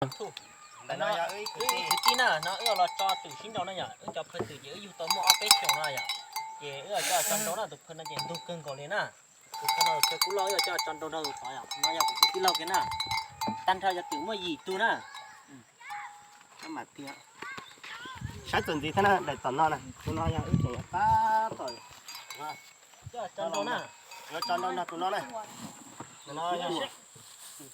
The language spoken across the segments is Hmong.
Ntawm no yog wb kwv tij na, no wb los tso twm sib nraus no yom, wb cov phaw twm ces wb yug tau muaj ob peb xyoos no yom, ces wb los coj tso nraus na, tus phaw no ces ntug kawg nkaus li na. Tus phaw no tus phaw kub loj, wb los coj tso nraus nrog tus tod yom, no yog kuv tus tij laug kiag na. Tag nrho cov twm muaj yim tug na. Saib txuas ntxiv thiab na, daim tom no na, tus no yog wb tseem yuav tab tom coj tso nraus na. Yuav tso nraus nrog tus no na. Wb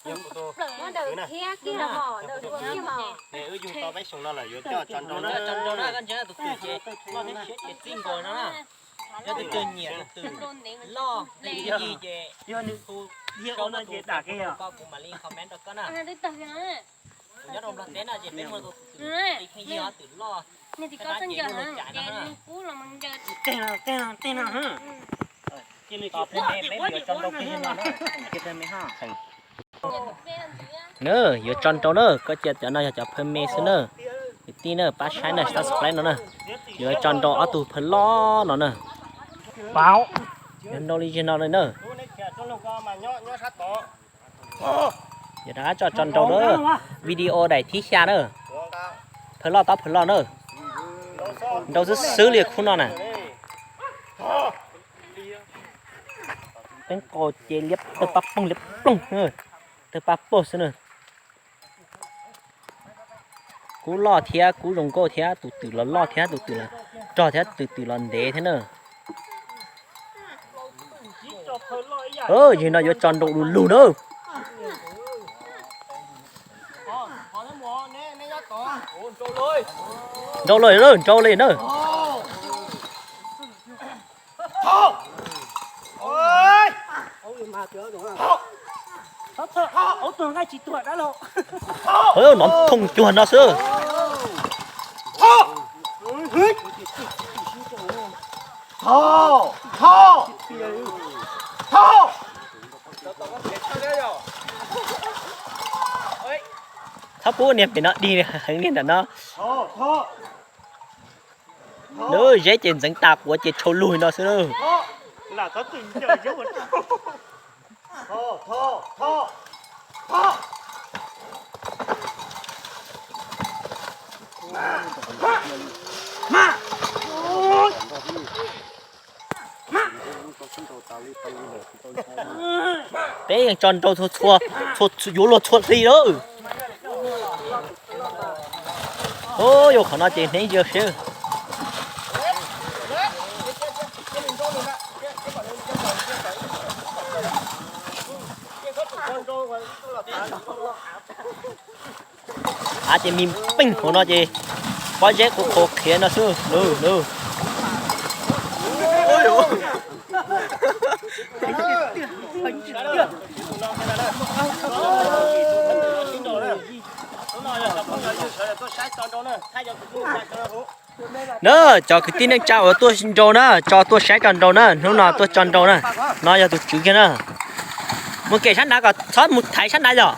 yug tau peb xyoos no lawm yuav coj tso nraus na. Tso nraus na, koj ntsia tus twm ces loj thiab siab ces txij nkaus no na. Yog tus twg nyiam tus twm loj lig ces yog nws tus yog ua no ces dam kiag yog koj, kuv mam li comment rau koj na. Kuv nyob rau Nplog teb no ces peb muaj tus twm lig, twm loj, twm loj ces nws qub los mas ncaws. Tej no, tej no, tej no. Nws yuav tso nraus na, koj cia cov no yog cov phaw me xwb na. Kwv tij na, pab saib na, subscribe no na. Yuav tso nraus ob tug phaw loj no na. Yuav nraus li zig no li na. Yuav rov qab tso tso nraus na. Video daim thib xya na. Phaw loj tob phaw loj na. Nraus xwb xwb li khub no na. Teeb qos ces liab tawg pab poog liab ploog, tawg pab pog xwb na. Kub loj thiab kub zoo nkauj thiab, tus twm los loj thiab, tus twm los rog thiab, tus twm los ntev thiab na. Yog no yuav tso nraus lug lug na. Nraus lawm, nraus li na. Nov thooj cuag no xwb. Txhob pub niag pem no dig heev li ntawm no. Lub zeb ces ntxeev tas quav ces tshau lug no xwb. Peb yeej tso nraus txhua txhua, yuav luag txhua hli lawm. Yuav qhov no ces hneev yog siab. Av ces me peej hauv no ces pob zeb qhuav qhuav qhiav no xwb. Na, cov kwv tij neej tsa uas tuaj nraus na, tso tuaj saib tso nraus na, hnub no tuaj tso nraus na. No yog tus tswv kiag na. Mus kem sab nraud kom txhob mus thaiv sab nraud yom.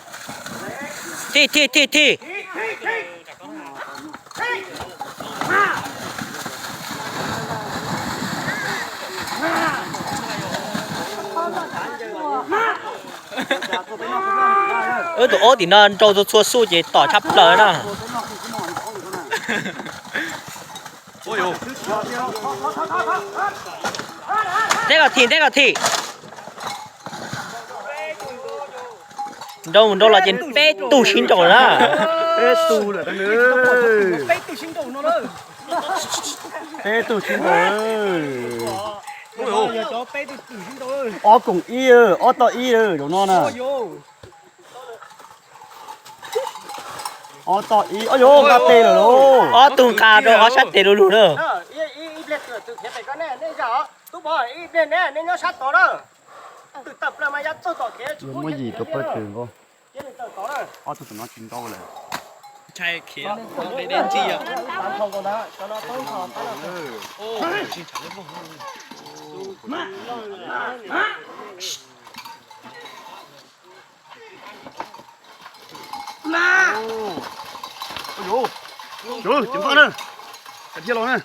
Thij thij thij thij. Wb tus aub tim no nraus txhua txhua xuj ces tom tshaj plaws na. Nteb kom thim, nteb kom thim. Nraus mus nraus los ces peb tug sib nraus na. Peb tug sib nraus. Ob koom ib, ob tog ib zaum no na. Ob tog ib, ob yuav nqa tes lawm lauj. Ob tug nqa rau ob sab tes lug lug na. Muaj yim tus pawg twg nkaus. Ob tug tus no tsis nraus lawm. Ua, ces npaj na, thiaj los na.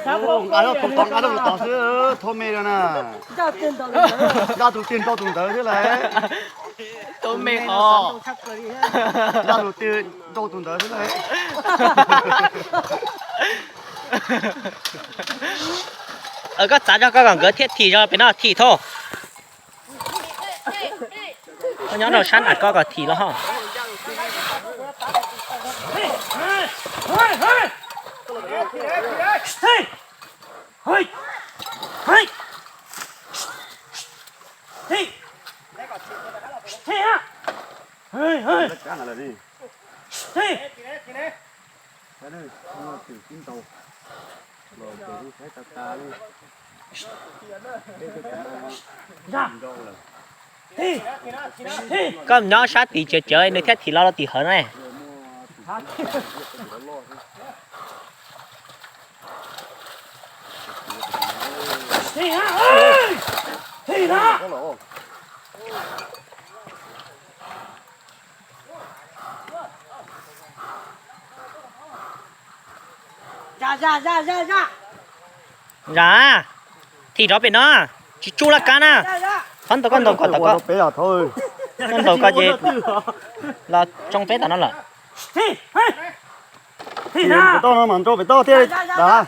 Nqa lub tus tod, nqa lub tus tod xwb, thua me no na. Ncaj tus twg nrau tus ntawd xwb lawm. Thua me qhov. Ncaj tus twg nrau tus ntawd xwb lawm. Koj txav zog koj kom nkawd thiaj thim zog pem no thim thauj. Koj nyob rau sab nram koj kom thim los ho. Koj nyob sab tid tsawv tsawv nws thiaj thim los rau tim hawv na. Zam, thim rov pem no, tsis tsuj laj kab na. Qhov ntawd koj ntaus kom tau koj, koj ntaus koj ces los tsoo peb tom no lawm. Pem toj no mas nrau pem toj thiaj dav.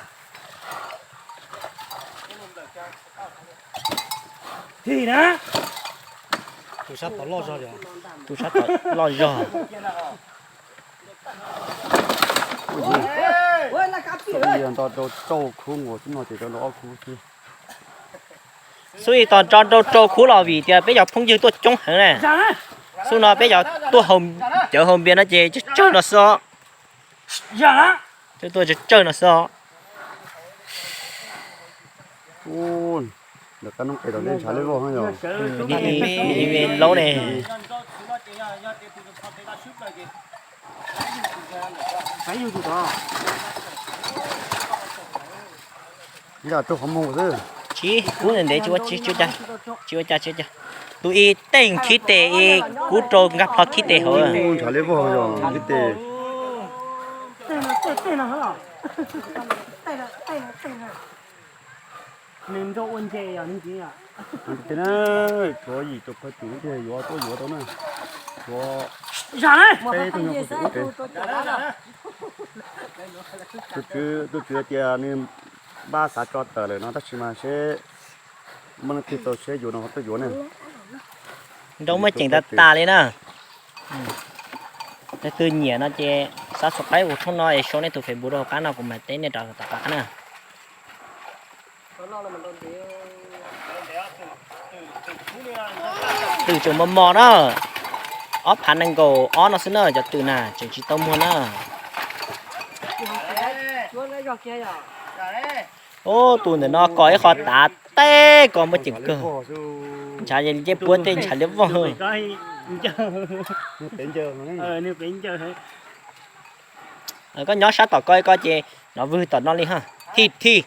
Tus sab tom loj zog. Nto rau rau khub nkaus xwb no ces rau nto ob khub xwb. Xub ib tos tso rau rau khub los vim tias peb cov phooj ywg tuaj coob heev na. Xub no peb cov tuaj cawv haus npias no ces tsawg tsawg no xwb os. Tuaj tsawg tsawg no xwb os. Ntawm qab noob qes tom ntej ntshav liab vog yog. Laub ne. Ib yam rau qhov muag xwb. Tsis kub ntawm ntev tsis ua cas, tsis ua cas. Tus ib teej khib tes ib kub rau nkag plho khib tes hauv. Ntshav liab vog yog khib tes. Nws nrau ua nce yog nws ntxiv yom. Tshuav yim caum phaw twm thiaj yuav tuaj yuav tau na. Tshuav peb tug nyuag phaw twm ub tsev. Tus tswv, tus tswv tias nws npaj xav tso tawm lawm no tab sis mas seb muaj leej twg tau seb yuav no ho tuaj yuav ne. Nrau muaj ceem tas tas li na. Leej twg nyiam no ces subscribe ua tshoob no es sau nej tus Facebook rau hauv qab no kuv mam teb nej rau tom qab na. Twm tseem mos mos na, ob phav nees nkaum ob no xwb na cov twm na tseem tsis tau muag na. Ub, tus ntawm no kos ib qho tav teb kos muaj ceem kawg. Ntshav ncej puab tej ntshav liab vog. Koj nyob sab tom koj koj ces nov vwg tom no li ha. Thim thim.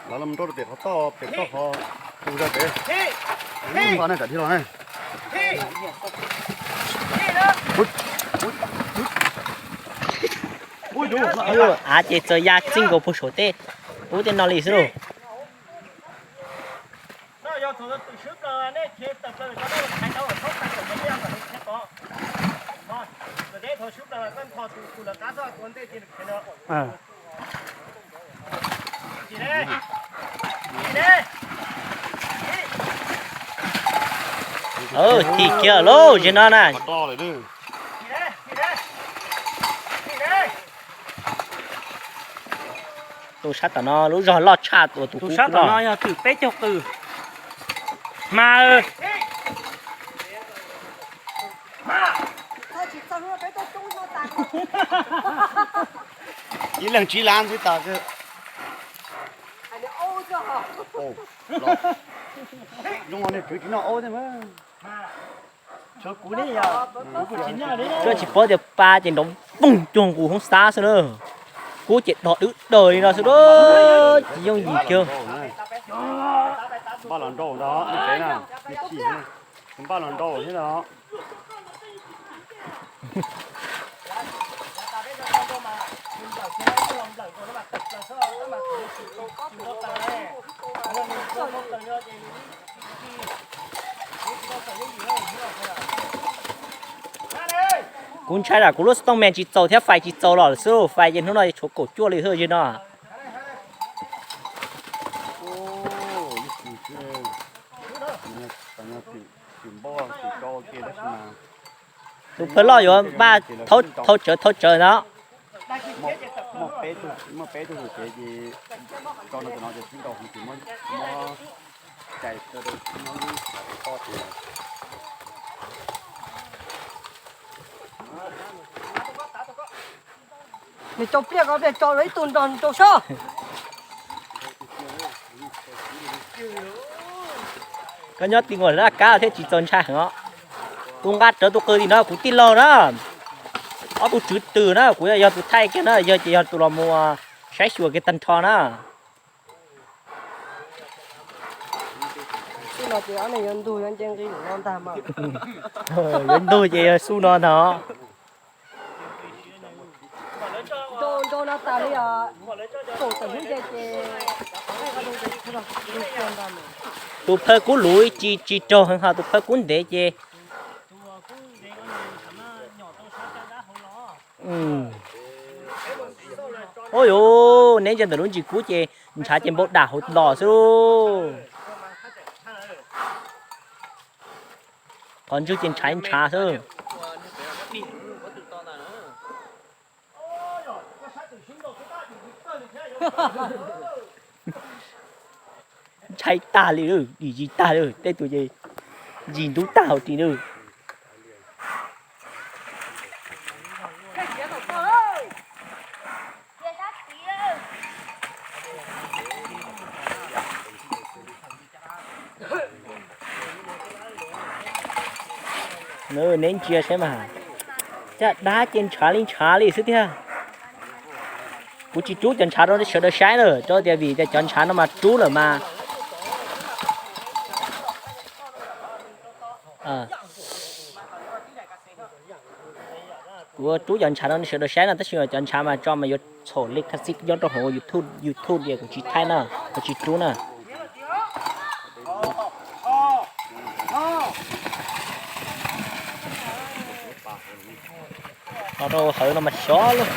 Los los nrau pem qhov toj, pem toj qhov tus zog pem. Lub npaj ne, tam dhia los ne. Av ces txawm ya txij nkaus puag saum tej ub tej no li xwb lauj. Thim kiag lauj, zem no na. Tus sab tom no lub zog loj tshaj uas tus sab tom no yog twm peb caug qws. Hma, ib leeg tsib lab xwb tas. Zoo niag tswv tsis noj aub thiab mas. Koj tsis paub tias pa ces nrov voog cuag nqus hoob xab xwb na. Kub ces dog dwb daws li no xwb, tsis yooj yim kiag. Npaj los nrau ntag, nej pem na, nej chim. Npaj los nrau thiab no. Kuv ntshai tsam kuv lub xov tooj me tsis txaus thiab fais tsis txaus los xwb, fais ces hnub no tshuav kaum cuaj li xwb no. Tus phawj loj yuav npaj thauj tsawv thauj tsawv no. Muaj peb tug ces tso no tus no ces sib nkaus hauv ces muab cais rau lub toj ces nws tso pliaj ko pliaj tso ib tug nrog rau sab. Koj nyob tim nkaus laj kab thiab tsis txaus ntshai heev os. Tus nqa rawv tus qws tim no kuv tij laug na, ob tug tswv twm na, kuv yog tus thaij kiag na, yog ces yog tus los mus saib xyuas kiag tag nrho na. Xub no ces ob neeg yuav ntug yuav nce nqi lawm no ntag mas. Yuav ntug ces yog xub no ntag. Nrau no tas li os, kaum tawm hnub nce ces tus phawj kub luv tsis tsis raug heev, ho tus phawj kub ntev ces. Ua yuav neb ntsia ntawm lub ntsis kub ces ntshav ces npau dam hauv los xwb. Qhov ntswg ces ntshav ntshav xwb. Ntshai tag li, dim zis tag li, tej tus ces zis ntub tag hauv ris lawm. Neb ntsia saib mas, caj dab ces ntshav li ntshav li xwb tiag. Kuv tsis rub cov ntshav rau sawv daws saib lawm, rau tias vim tias cov ntshav no mas rub lawm mas kuv rub cov ntshav no sawv daws saib no, tab sis cov ntshav mas tso mas yuav txhaum li khab xib nyob rau hauv YouTube, YouTube ces kuv tsis thaij na, kuv tsis rub na. Ho rau hauv no mas xyov lub,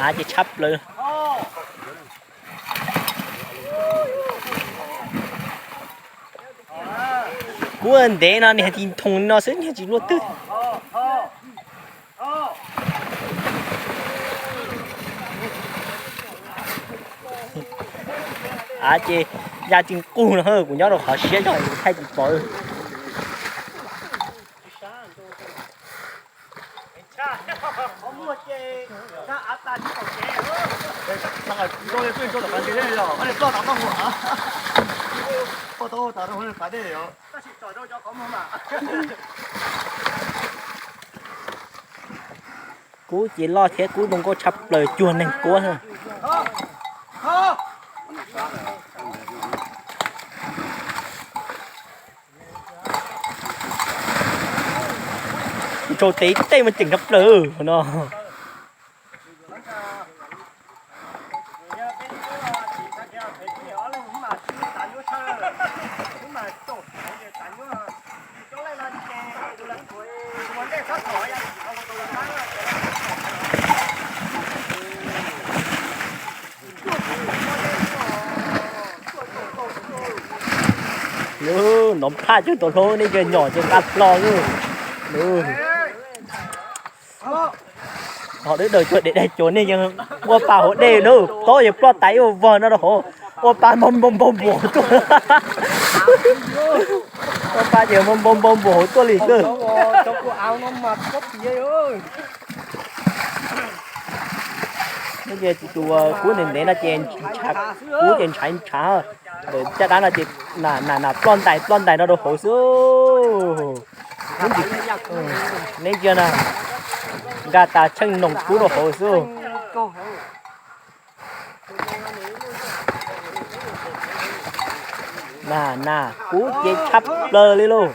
av ces tshab plaws. Kuv ntev no niag tis nthoog no xwb niag tsis luaj twg. Av ces ya tsis nqug no, kuv nyob rau qhov siab zog thaij tsis pom. Kub ces loj thiab kub zoo nkauj tshaj plaws cuag neeg kuab. Ntsau tes tej mas ceem tshaj plaws no. Nov phaj cuag tus hlob, nej cov nyom ces nqa hlo lawm. Ho dawb daws cuag dej daig cuag nej yeej ua pa hauv dej na, tob yeej ploj tais ib vog no rau hauv, ua pa npau npau npau npau tuaj. Ua pa ces npau npau npau npau hauv tuaj li xwb. Tus kub ntev ntev no ces kub ces ntshav ntshav, caj dab no ces nam nam ploj ntais ploj ntais no rau hauv xwb. Neb ntsia na, nkag tas tsheej noog kub rau hauv xwb. Na na, kub ces tshaj plaws li lauj.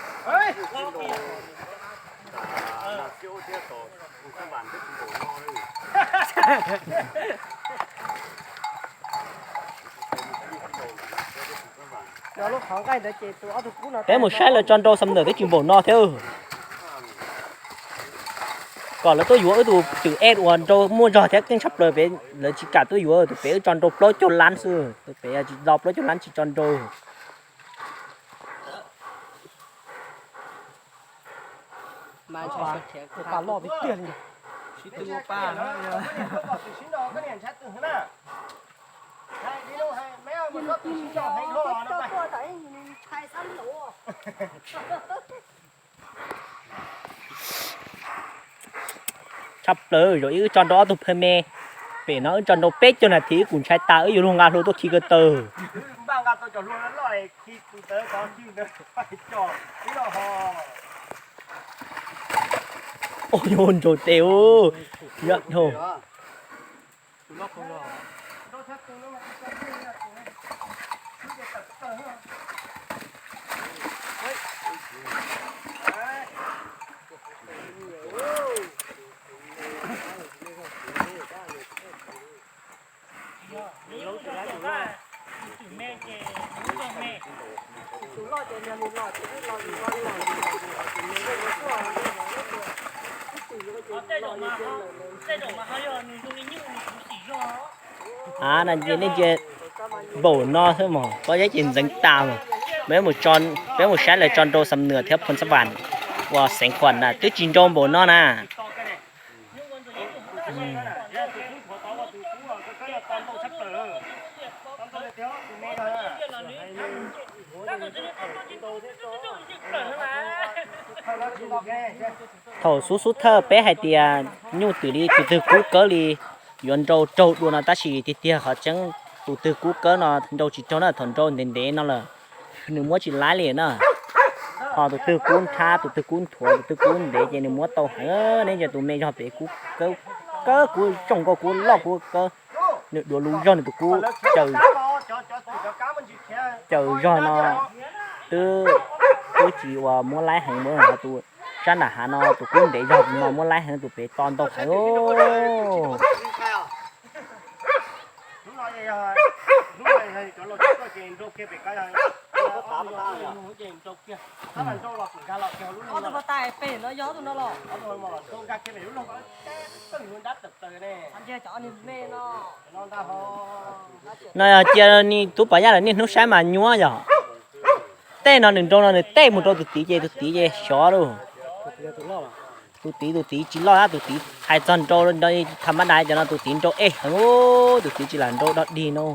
Peb mus saib lawv tso nrau xam ntawm twb tsis npaum no thiab. Kom lawv tuaj yuav wb tus twm ej uas nrau muaj zog thiab keej tshaj plaws pem, lawv tsis kam tuaj yuav tus pem, wb tso nrau plaub caug lab xwb, tus pem tsis tau plaub caug lab tsis tso nrau. Tshaj plaws, zaum ib wb tso nrau ob tug phaw me, pem no wb tso nrau peb caug nas this wb kuj ntshai tas wb yuav luag nqa hlua tuaj khi ko taw. Ua yuav nrau tes, yog dhau. A, nej ntsia npaum no xwb mog, pob zeb ces ntxeev tas mog. Peb mus saib lawv tso nrau xam nwm thiab phoos xab vam uas xeev khuam na twb tsis nrau npaum no na. Thaum xub xub thawj peb hais tias nyuj twm li tus twg kub kawg li yuav nrau raug dua no, tab sis tiag tiag qhov tseeb tus twg kub kawg no nrau tsis raug na, thaum nrau ntev ntev no lawm nws muab tsis laib li na. Ho tus twg kub nrhab, tus twg kub nthuav, tus twg kub ntev ces nws muab tau heev. Neb ntsia tus me zog pem kub kawg, kub zoo nkauj, kub loj kub kawg, nws duav lub zog nws tus kub caws zog no twb, twb tsis uas muab laib heev, ho tus sab nram hav no tus kub ntev zog no muab laib heev, tus pem to ntau heev. No yog cia ni tub pov yaj lawv niaj hnub saib mas nyuaj yog. Tej no nws nrau no nws tej mus rau tus tid ces tus tid ces xyov lauj. Tus tid, tus tid tsis loj, tus tid hais txog nrau tham mab dais cov no tus tid nrau ej heev, tus tid tsis lam nrau dog dig no.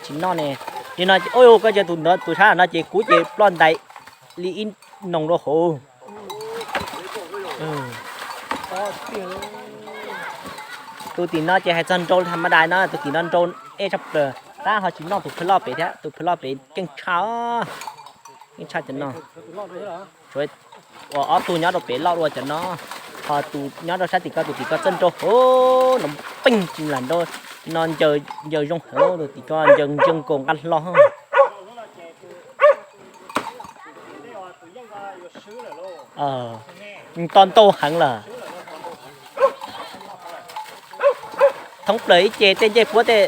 Tsis noj ne. Li no, koj cia tus ntawd tus sab no ces kub ces ploj ntais li ib noog rau hauv. Tus tim no ces hais txog nrau tham mab dais no, tus tim no nrau ej tshaj plaws, tab ho tsis noj tus phawj loj pem thiab, tus phawj loj pem keej tshaj, keej tshaj cov no. Ua ob tug nyob rau pem loj dua cov no, ho tus nyob rau sab tim ko, tus tim ko txawj nrau hauv no, peej tsis lam nrau, no ncaws zoo heev, tus tim ko ncaws nkaus nqa hlo. To ntau heev lawm. Thoob plaws ib ce tej ncej puab tej.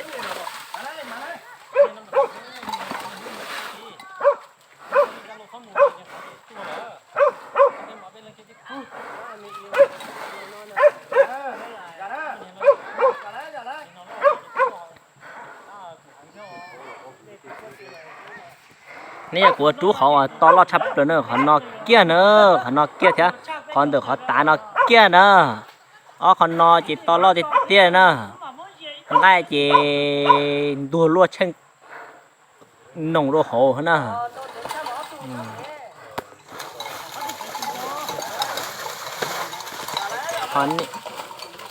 Neb yog kuv ua rub qhov uas to loj tshaj plaws na, qhov no kiag na, qhov no kiag thiab qhov ntawm qhov tav no kiag na. Ob qhov no ces to loj tiag tiag na. Nqaij ces ntuag luaj tsheej noog rau hauv na.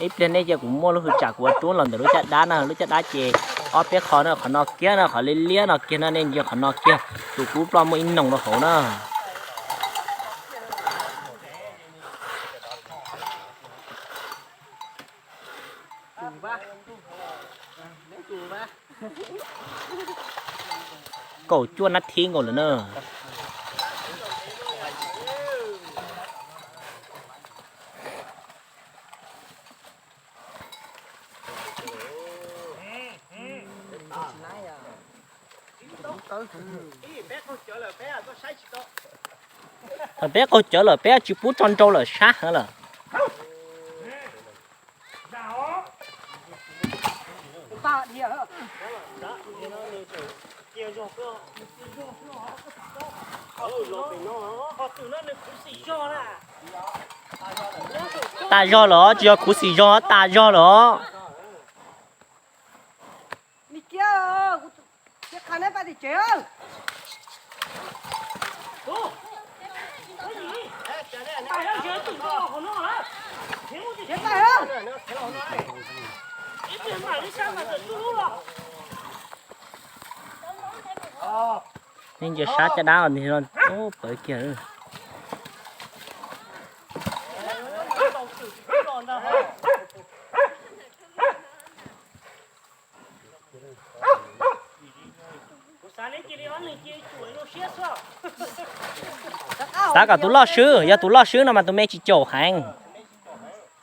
Ib pliag nej cia kuv muaj lub hwj tsam kuv ua rub los ntawm lub caj dab na, lub caj dab ces ob peb qho na, qhov no kiag na, qhov liab liab no kiag no, nej ntsia qhov no kiag, tus kub ploj muaj ib noog rau hauv na. kaum cuaj nab thib nkaus lawm na. Thaum peb qaug cawv lawm peb tsis pub tso nrau lawm, sab heev lawm. Tas zog lawm, tsis yog khuv xim zog, tas zog lawm. Nej ntsia sab caj dab no, pawv kiag. Xav kom tus loj swb, yog tus loj swb no mas tus me tsis caum heev.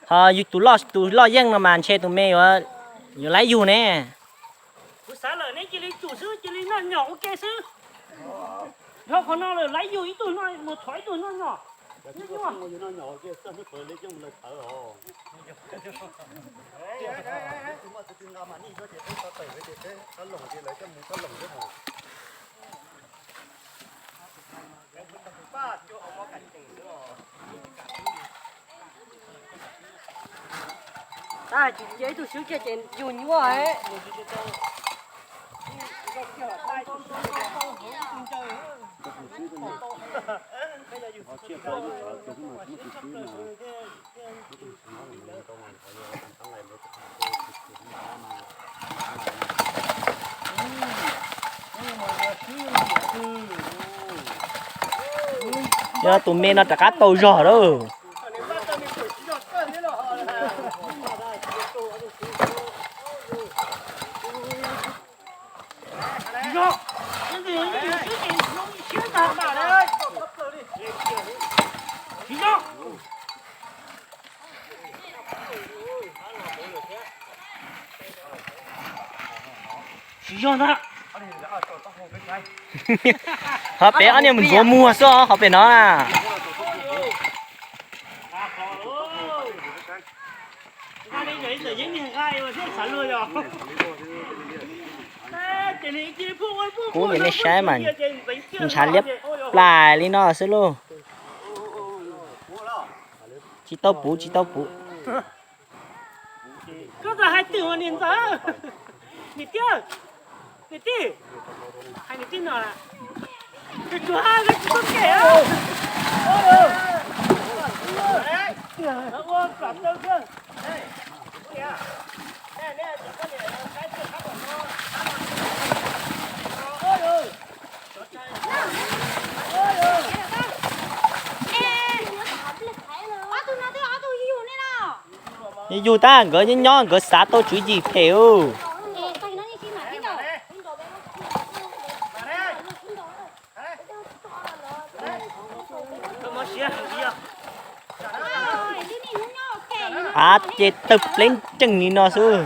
Ho tus loj, tus loj yeej no mas ntshe tus me yuav laib yug ne. Kuv xav lawm neb cia li tsum xwb, cia li noj nyom ua ke xwb. Dhau qhov no lawm laib yug ib tug noj, mus thov ib tug noj nyom. Tab hais tsis cia ib tug swb kiag ces yus nyuaj. Yog tus me no rov qab tau zog lawm. Qhov pem ob niag mus ntxuav muag xwb, qhov pem no na. Kuv niam nej saib mas, ntshav liab plas li no xwb lauj. Tsis tau puv, tsis tau puv. Koj txawm hais twm niam ntxawm, niam tij, niam tij, hais niam tij no, tsuas tsuas tsis tau kev. Yug tag nkawd nyob nyob nkawd xav tau tswv yim phem ub. Av ces tawg pleev tseej li no xwb.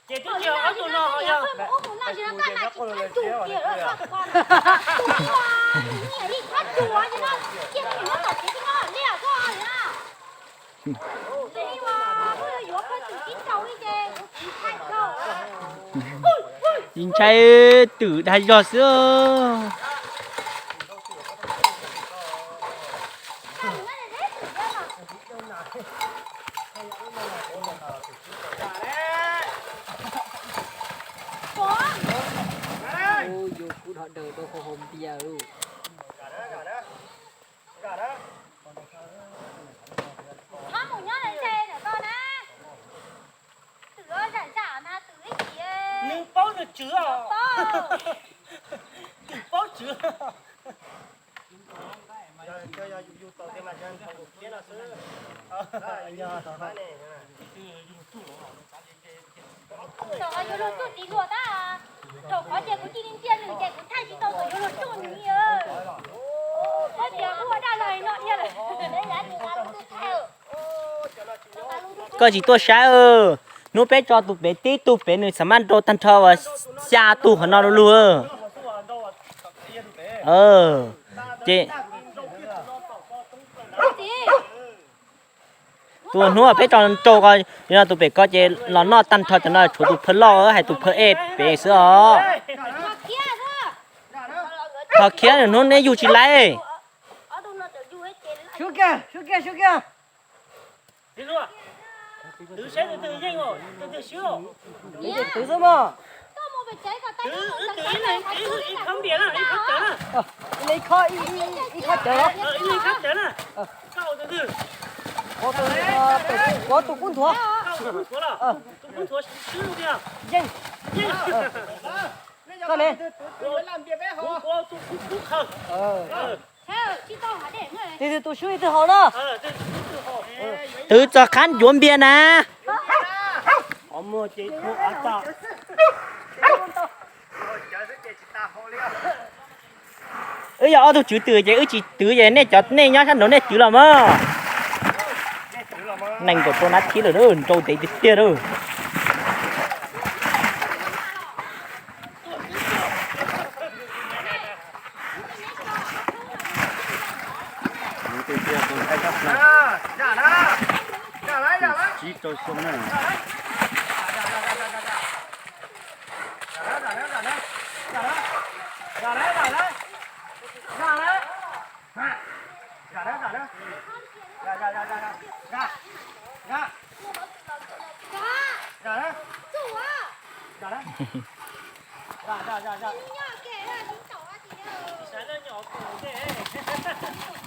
Ces twb tsis ob tug no yog. Tsis ntshai, twm dag zog xwb. Yus kub dhau daws dau hau hau npias. Txhob mus nyob ze ntawm ko na. Twm zam zam mas twm ib chim. Yuav luag tsuj txiv luag tab, rau qhov tias kuv cia li ntsia nws ces kuv thaij tsis tau kom yuav luag tsuj nws. Koj tias ua dab los no dhia lawm. Koj tsis tuaj saib, hnub peb tso tus pem tib tug pem nws xam maj nrau tag nrho uas xya tug qhov no lug. Ces tus hnub peb tso nrau ko, yog no tus pem ko ces los noj tag nrho cov no tshuav tus phawj loj hais tus phawj ej pem xwb os. Thov khiav, hnub neb yug tsis laib. Twv xwb mas. Ib leeg ib khob cawv los? Kuv tus kub nthuav. Yeej. Koj ne? Tus swb ib tug haus no. Twv txog qhab ncuav npias na. Wb yog ob tug tswv twm ces wb tsis twv ces nej cov nej nyob sab nraud nej twv los mas. Nees nkaum rau nab thib lawm, nrau ntev tiag tiag lawm. Tsib rau xyoo na.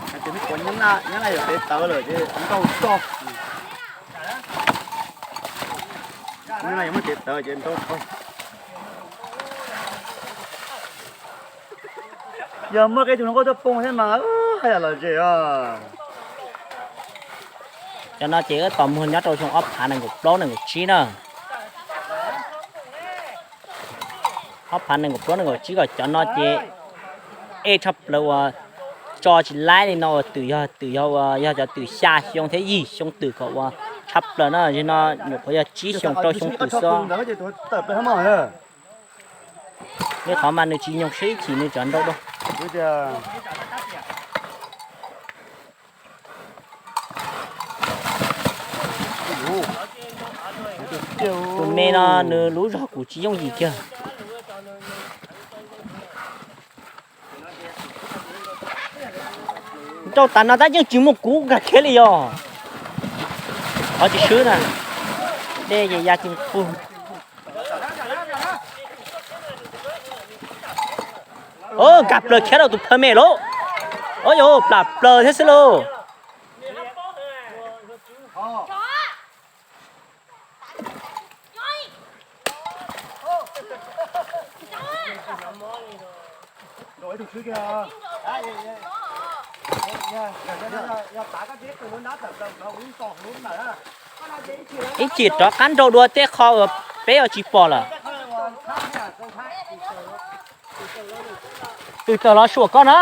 Ces neb puas nyob na, nyob na yog tev tawv lawm ces nrau tso. Nyob na yog muaj tev tawv ces nrau tso. Yog muaj qee tus hluas nkauj tuaj poob thiab mas haj yam lom zem os. Cov no ces wb tos muag nyob rau xyoo ob phav nees nkaum plaub nees nkaum tsib na. Ob phav nees nkaum plaub nees nkaum tsib kom cov no ces ej tshaj plaws uas tso tsis laib li no uas twm yog twm yog uas yog cov twm xya xyoo thiab yim xyoo twm kom uas tshaj plaws na, no nyuam qhuav yog tsib xyoo rau xyoo twm xwb. Li qhov mas nws tsis nyoog siab ib chim nws tseem nrau dua. Tus me no nws lub zog kuv tsis yooj yim kiag. Nrau tas no tab yeej tsis muaj kuv nkag khiav li yog. Qhov tsis swb na, dej ces ya tsis pug. Nkag plaws khiav rau tus phawj me lauj. Yog plam plaws thiab xwb lauj. Ib chim rov qab nrau dua tej qho uas peb yuav tsis pom lawm. Twm tawm los suam koj na.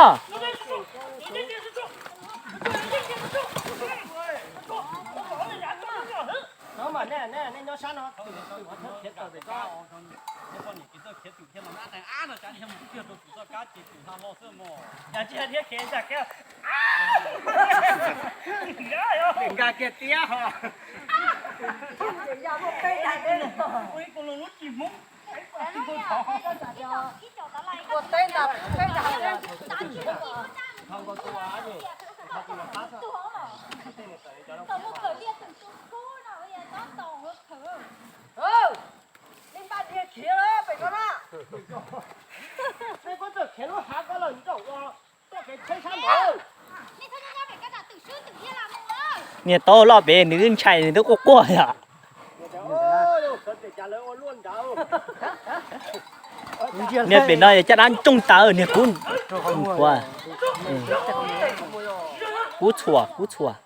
Nkag kiag tiab ho. Niag tau loj pem nws twb ntshai nws twb quaj quaj yom. Niag pem no caj dab ntsoog tas niag kub, kub txhuam, kub txhuam.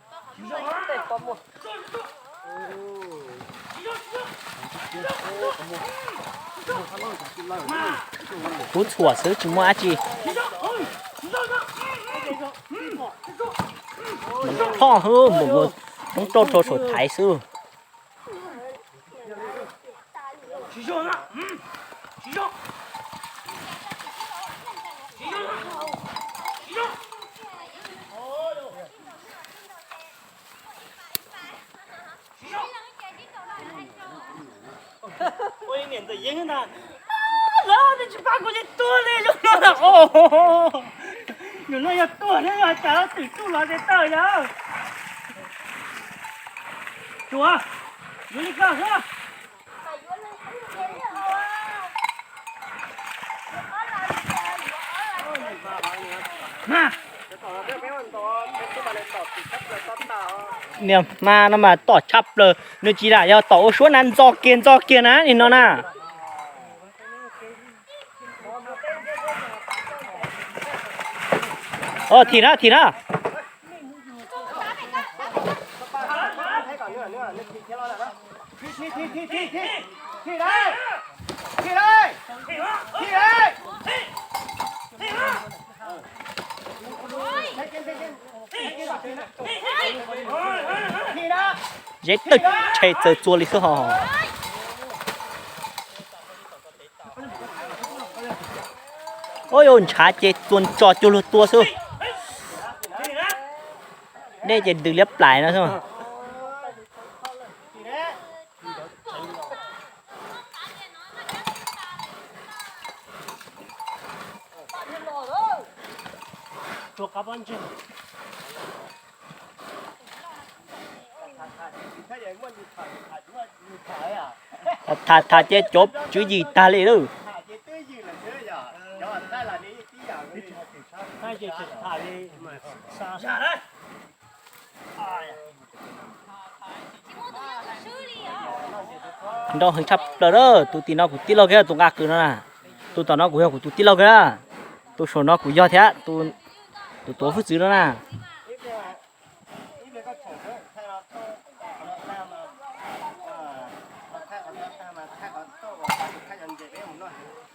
Kub txhuam xwb tsis muaj dab tsi. Ploj hwb mus, roob rauj rau saum thaiv xwb. Ua li niam ntxawm yeeb ntag, lawv twb tsis pab kuv ces tuag li zoo no. Yus no yog tuag thiab yog cas twm tsuj los ces tawm yog. Tsuas, yuav li koj xwb. Niag hma no mas tom tshaj plaws, nws tsis lam yog tom ua suab na, ntxo kiag ntxo kiag na nim no na. Thim na, thim na. Zeb tawg tshe txawm txua li xwb hos. Ua yus ntshav ces txua ntso cuag luag tua xwb. Dej ces ntws liab plais no xwb. Tham tham ces cov tswv yim tag li lawm. Nrau heev tshaj plaws lawm, tus tim no kuv tij laug kiag tus nqa qws no na. Tus tom no kuv yog kuv tus tij laug kiag na. Tus saum no kuv yog thiab, tus tuav hwj txwv no na.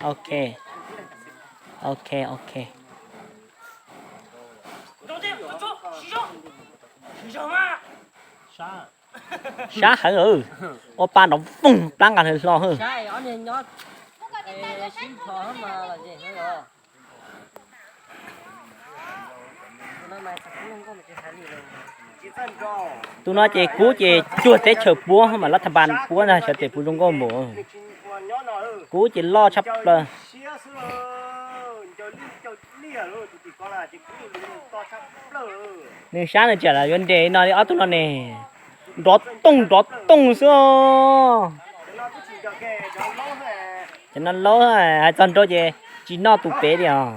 Ok, ok, ok. Sab heev lawm, ua pa nrov voog plab nqa hlo hlo. Tus no ces kub ces cuag teb chaws puab mas lab thaj npas puab na, xyov tes puas zoo nkauj npaum. Kub ces loj tshaj plaws. Nws sab nws tseem yuav nres no li ob tug no ne. Nrov tooj nrov tooj xwb os. Cov no laub, hais txog nrau ces tsis noj tus pem li os.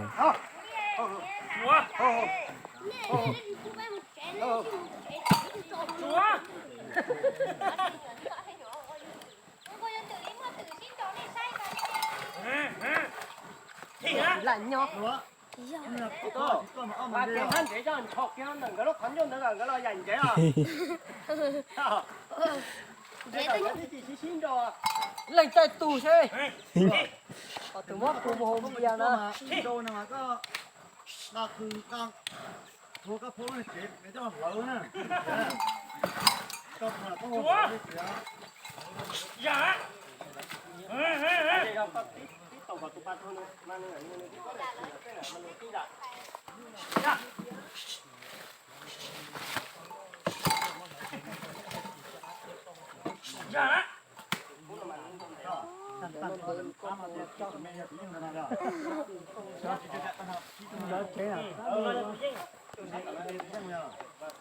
Leej twg tus seb, tus muab kuv mus haus npias na.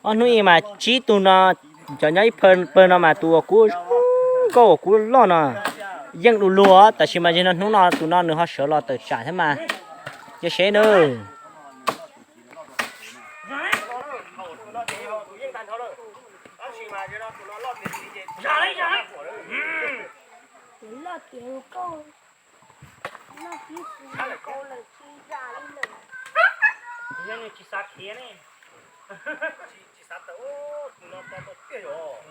Ob hnub ib mas tsib tug no, cov nyob ib pawg no mas tus uas kub, koj uas kub loj no yeej du lug, tab sis mas yog no hnub no tus no nws ho sawv los tawm tsam thiab mas. Cia seb nawb.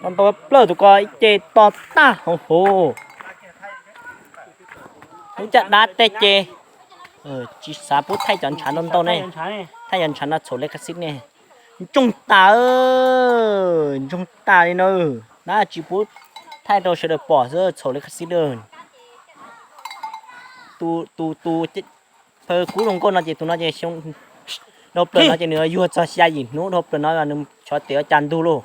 Ntau ntau plaws tus ko ib ce to tag hauv hauv. Lub caj dab tej ces tsis xav pub thaij cov ntshav ntau ntau ne. Thaij cov ntshav no txhaum li qhov xib ne. Ntsoog tas, ntsoog tas li no. Dab tsis pub thaij rau sawv daws pom xwb, txhaum li qhov xib a. Tus tus tus phaw kub zoo nkauj no ces tus no ces xyoo dhau plaws no ces nws yuag txog xya yim hnub, dhau plaws no nws xyov tes ua cas ntug lauj.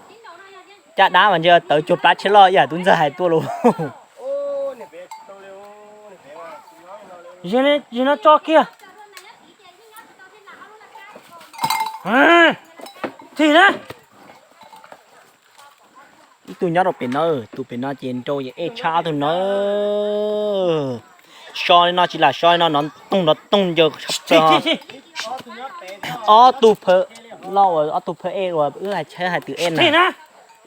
Caj dab mas ntshe tawv cuag plab tsheb loj ib yam tub ntxawg hais tuaj lauj. Zis no tso kiag. Thim na. Ib tug nyob rau pem no, tus pem no ces nrau ej tshaj ob tug no. So li no tsis lam so li no, nov toog nov toog ncaws tshaj plaws. Ob tug phaw loj uas ob tug phaw ej uas wb hais tshawb hais twm ej na.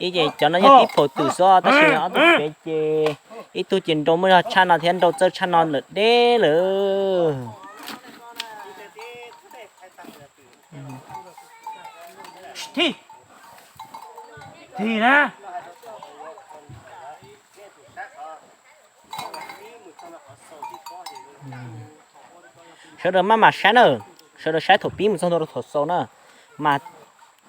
Ib ces cov no yog tib phaum twm xwb tab sis ob tug pem ces ib tug ces nrau muaj zog tshaj no thiab nrau txawj tshaj no lawm deb lawm. Sawv daws maj mam saib na, sawv daws saib thaum pib mus txog ntua rau thaum xaus na. Mas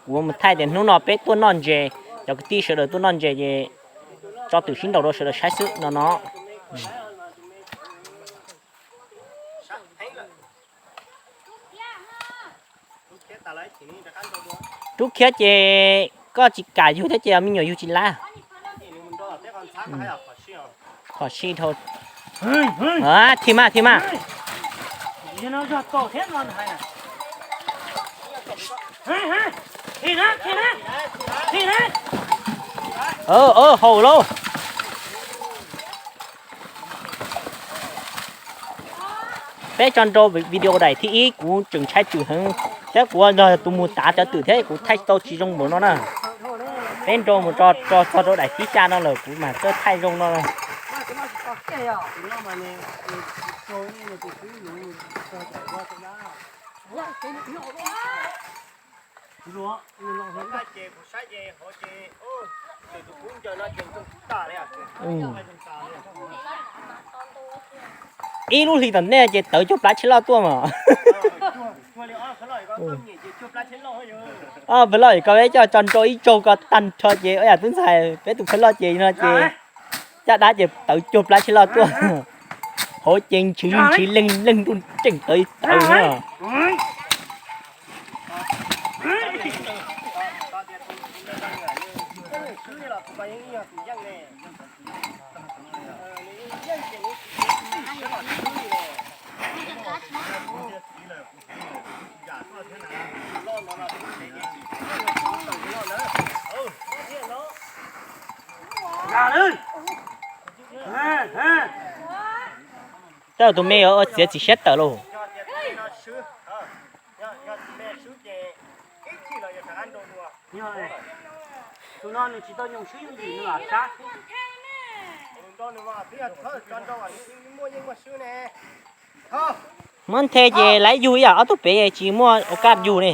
kuv mus thaij tias hnub no peb tuaj noj ntses, cov kwv tij sawv daws tuaj noj ntses ces tso twm sib nraus rau sawv daws saib xwb no no. Rub khiab ces koj tsis kam yug thiab ces me nyuam yug tsis lab. Qhov si dhau. Thim mas, thim mas. Haum lauj. Peb tso nrau video daim thib ib, kuv tseem ntshai tswm heev thiab kuv yog tus mus tav cov twm thiab kuv thaij tau tsis zoo npaum no na. Peb nrau mus tso txog rau daim thib xya no lawm kuv mam txawj thaij zoo no. Ib lub hlis tom ntej ces tawv cuag plab tsheb loj tuaj mas. Peb loj ko peb coj tso nrau ib tsaug ko tag nrho ces ua yam tub ntxhais peb tus peb loj ces no ces caj dab ces tawv cuag plab tsheb loj tuaj. Hauv ces ntshwv ntshwv leeg leeg ntuj tseem tawv tawv na. Tej tus me ua txiav txim siab tawm lauj. Muab nthe ces laiv yug ib yam ob tug pem tsis muaj ua kaj yug ne.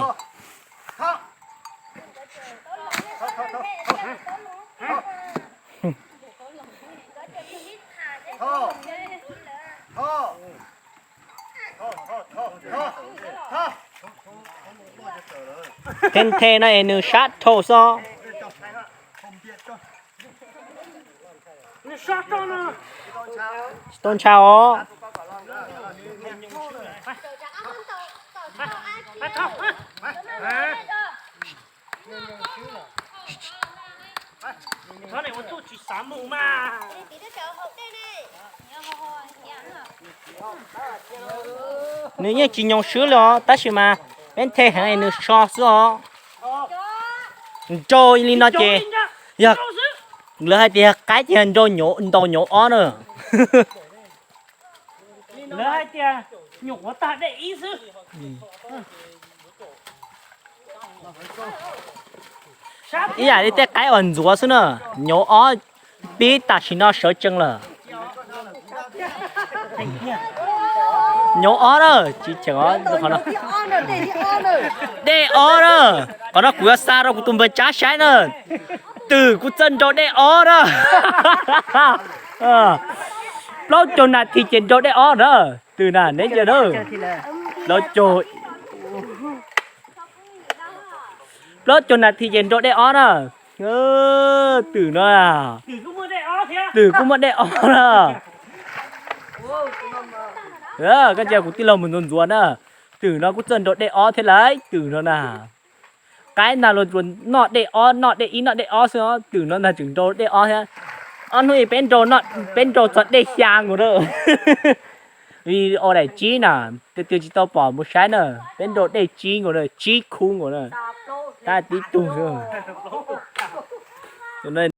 Nthe nthe no es nws sab dhau xwb. Tsis tau ntshaw os. Nws yeej tsis nyoos swb li os, tab sis mas peb nthe heev nws so xwb os. Nrau li no ces yog lawv hais tias qaib ces yog nrau ntaus nyuv ob na. Lawv hais tias nyuam qhuav tag dej ib xwb. Ib yam li tej qaib uas ntxuav xwb na, nyuv ob pib tam sim no sawv tsees lawm. Nyob ob na, tsis cheem os, qhov no. Dej ob na. Qhov no kuv yuav xa rau kuv tus npawg Tsab saib na. Twm kuv txawj nrau dej ob na. Plaub caug nas this ces nrau dej ob na. Twm na, neb ntsia na. Plaub caug, plaub caug nas this ces nrau dej ob na. Twm no, twm kuj muaj dej ob na. Koj ntsia kuv tij laug mus ntxuav ntxuav na. Twm no kuj txawj nrau dej ob thiab lauj, twm no na. Qaib ntag luag tsuas noj dej ob, noj dej ib noj dej ob xwb os, twm no ntag tseem nrau dej ob thiab. Ob hnub peb nrau, peb nrau txog dej xya nkaus na. Li ua daim tsib na, tiag tiag tsis tau pom mus saib na. Peb nrau dej tsib nkaus na, tsib khub nkaus na. Tab tib tug xwb.